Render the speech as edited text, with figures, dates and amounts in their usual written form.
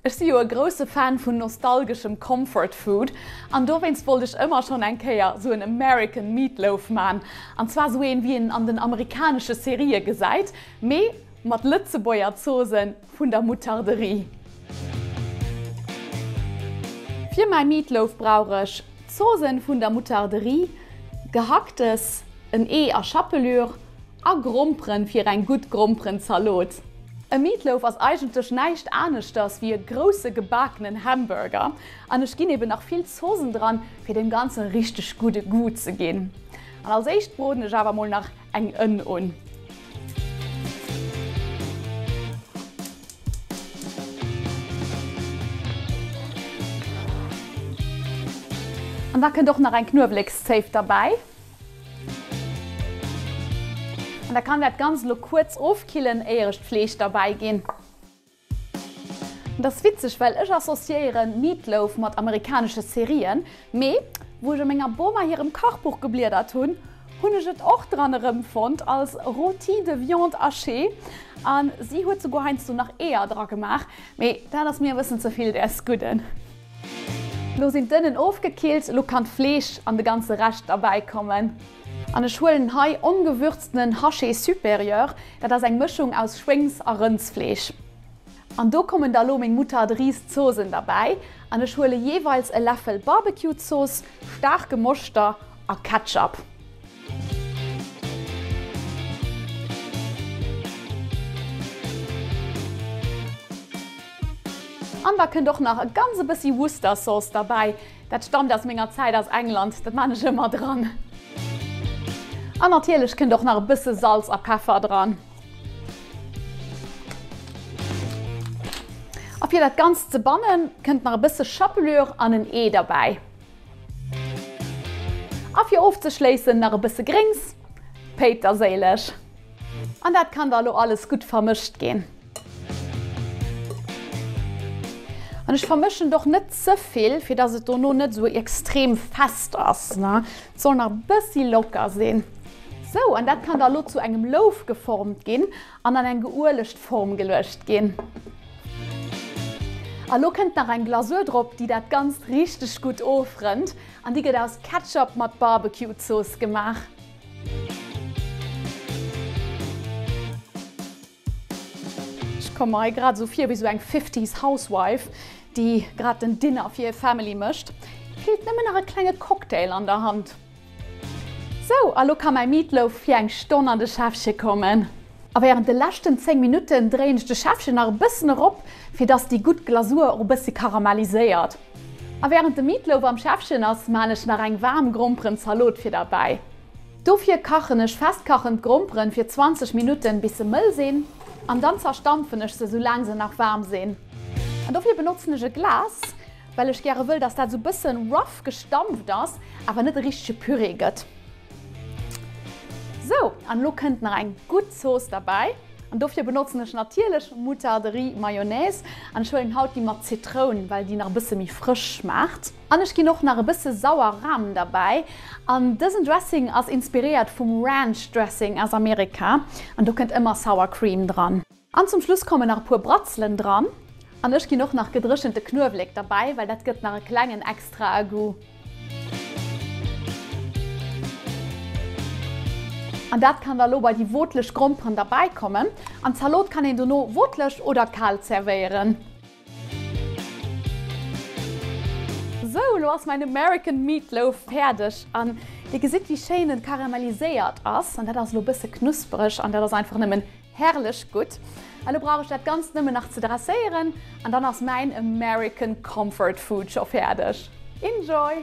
Ech si jo e grousse Fan vun nostalgeschem Comfort Food an dowéinst wollt ech ëmmer schonn eng Kéier sou en American Meatloaf man. An zwar sou een wéi een en an den amerikanesche Serië gesäit, mee mat Lëtzebuerger Zosen vun der Moutarderie. Fir mäi Meatloaf brauch ech Zosen vun der Moutarderie, Gehacktes, en Ee a Chapelure, A Gromperen fir eng gutt Gromperenzalot. E Meatloaf ass eigentlech näischt aneschters wéi e grousse gebakenen Hamburger an ech ginn eben nach vill Zosen dran fir deem Ganze richteg gudde Goût ze ginn. An als éischt broden ech awer mol nach eng Ënn un. An da kënnt och nach eng Knuewelekszéif derbäi. An da kann dat Ganzt elo kuerz ofkillen, éier ech d'Fleesch derbäi ginn. Et ass witzeg, well ech associéieren Meatloaf mat amerikanesche Serien, mee wou ech a menger Boma hirem Kachbuch gebliedert hunn, hunn ech et och dran erëmfonnt als Rôti de viande hachée an si huet souguer heiansdo nach Eeër dra gemaach, mee dat ass mir e bëssen ze vill däers Gudden. Lo sinn d'Ënnen ofgekillt, lo kann d'Fleesch an de ganze Rescht derbäi kommen. An ech huelen hei ongewürztenen Haché Supérieur, dat ass eng Mëschung aus Schwéngs a Rëndsfleesch. An do kommen da lo meng Moutarde-Riz-Zoosen derbäi an ech huele jeeweils e Läffel Barbecue-Zooss, staarke Moschter a Ketchup. An da kënnt och nach e ganz e bëssi Worcester Sauce derbäi. Dat stammt aus menger Zäit aus England, dat maan ech ëmmer dran. An natierlech kënnt och nach e bësse Salz a Peffer dran. A fir dat Ganzt ze bannen, kënnt nach e bësse Chapelure an en Ee derbäi. A fir ofzeschléissen nach e bësse Gréngs, Péiterséileg. An dat kann da elo alles gutt vermëscht ginn. An ech vermëschen et och net ze vill, fir dass et dono net esou extrem fest ass. Et soll nach e bëssi locker sinn. Sou, an dat kann da elo zu engem Loaf geformt ginn an an eng geuelegt Form geluecht ginn. A lo kënnt nach eng Glasur drop, déi dat Ganzt richteg gutt ofrënnt an déi gëtt aus Ketchup mat Barbecue-Zooss gemaach. Ech komme mer hei grad esou vir wéi esou eng Fifties Housewife, déi grad den Dinner fir hir Family mécht. Feelt nëmmen nach e klenge Cocktail an der Hand. Sou, a lo ka mäi Meatloaf fir eng Stonn an de Schäffche kommen. A wärend de leschten 10 Minutten dréien ech de Schäffchen nach e bëssen erop, fir dass déi gutt Glasur och e bëssi karamelliséiert. A wärend de Meatloaf am Schäffchen ass, maan ech nach eng waarm Gromperenzalot fir derbäi. Dofir kachen ech festkachend Gromperen fir 20 Minutten bis se mëll sinn an dann zerstampfen ech se soulaang se nach waarm sinn. An dofir benotzen ech e Glas, well ech gäre wëll dass dat sou bëssen rough gestampft ass, awer net e richtege Püree gëtt. Sou, an elo kënnt nach eng gutt Zooss derbäi. An dofir benotzen ech natierlech Moutarderie Mayonnaise an ech huelen haut déi mat Zitroun, well déi nach e bësse méi frësch schmaacht. An ech ginn och nach e bësse sauer Ram derbäi. An dësen Dressing ass inspiréiert vum Ranch Dressing aus Amerika an do kënnt ëmmer Sour Cream dran. An zum Schluss kommen nach e puer Bratzelen dran. An ech ginn och nach gedréchente Knuewelek derbäi, well dat gëtt nach e klengen extrae Goût. An dat kann da lo bei déi wootlech Gromperen derbäi kommen. An d'Zalot kann een dono wootlech oder kal zerwéieren. Sou, lo ass mäin American Meatloaf fäerdeg an dir gesitt wéi schéin en karamelliséiert ass. An dat ass lo bësse knuspereg an dat ass einfach nëmmen herrlech gutt. A lo brauch ech dat Ganzt nëmmen nach ze dresséieren an dann ass mäin American Comfort Food scho fäerdeg. Enjoy!